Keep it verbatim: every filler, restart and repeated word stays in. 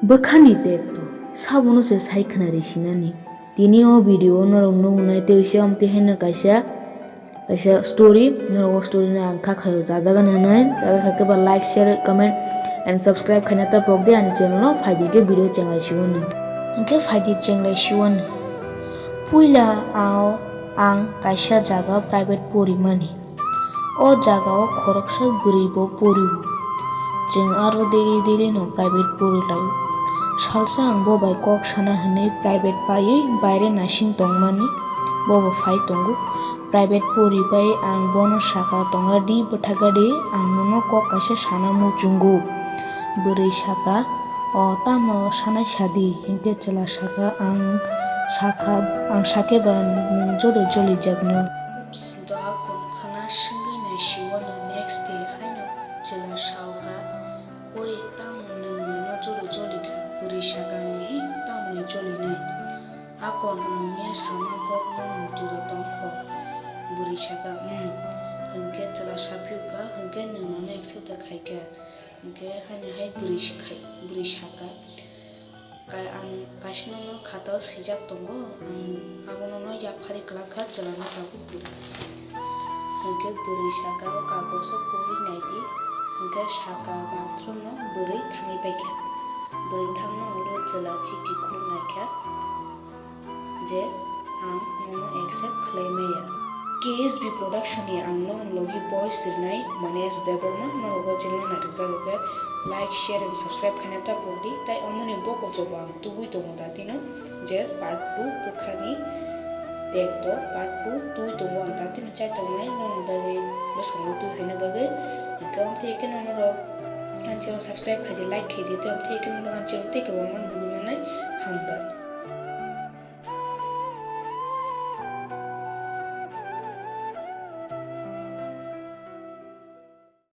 Bwkhani tekto, sabono se sai khna ri sinani. Tini o video o norok nuknai tei se amtwi haino kaisa, kaisa story, norok o story no ang kha khaio chajagan hinwi, chajakha khe ba like, share, comment and subscribe khaina ta pok di ani channel no, phaidi khe video chenglai siwani. Hwnkhe phaidi chenglai siwani. Puila ao ang kaisa jaga private porimani. O jagao khoroksa bwrwi bo porio. Chwng aro daily daily no private pori laio. Salsa ang bo bai kok sana hinwi private paiwi baire nasing tongmani, bo bo phai tongo. Private pori bai ang bono saka, "Tonga di, bwthaga di, ang nono kok kaisa sana muchungo." Bwrwi saka, "O tamo sanai sadi?" Hinkhe chwla saka, "Ang sakha, ang sakhe ba nwng jori jolijakno." Dua kon khana swngwi nai siwano next day haino chwla saoka, "Oi, tamo nwng nono jori jolikha?" Bwrwi saka, "Nihik, tamoni jolinai? Akon ang miya sama kok no mutugo tongkho." Bwrwi saka, "Hmm." Hwnkhe chwla saphiuka, "Hwnkhe nwng nono accept da khaikha?" Hwnkhe haino hai bwrwi si khai, bwrwi saka, "Ka-, ang kaisa nono khatao swijak tongo, ang abono no yaphari kwlak kha, chwla no tabuk bwrwi." Hwnkhe bwrwi saka, "O kagoso pori nai di." Hwnkhe saka matwrwngno bwrwi thangwi paikha. Bwrwi thangna ulo chwla chiti khulum naikha je, "Ang nono accept khlai maya." K S B Production ni ang nono logi voice rinai Manesh Debbarma, norok o channel naithok jagwi khe like, share and subscribe khaina ta pok di. Tai omoni bokol jobo ang tubui tongo datino je part two bwkhani tekto part two tubui tongo ang datino chai tongnai nono bagwi bwskango tubui khaina bagwi. Hwnkhe amtwi khe norok ani channel subscribe khai di, like khai di, tei amtwi khe norok ani channel tei kwbangma nugwi manai. Hambai.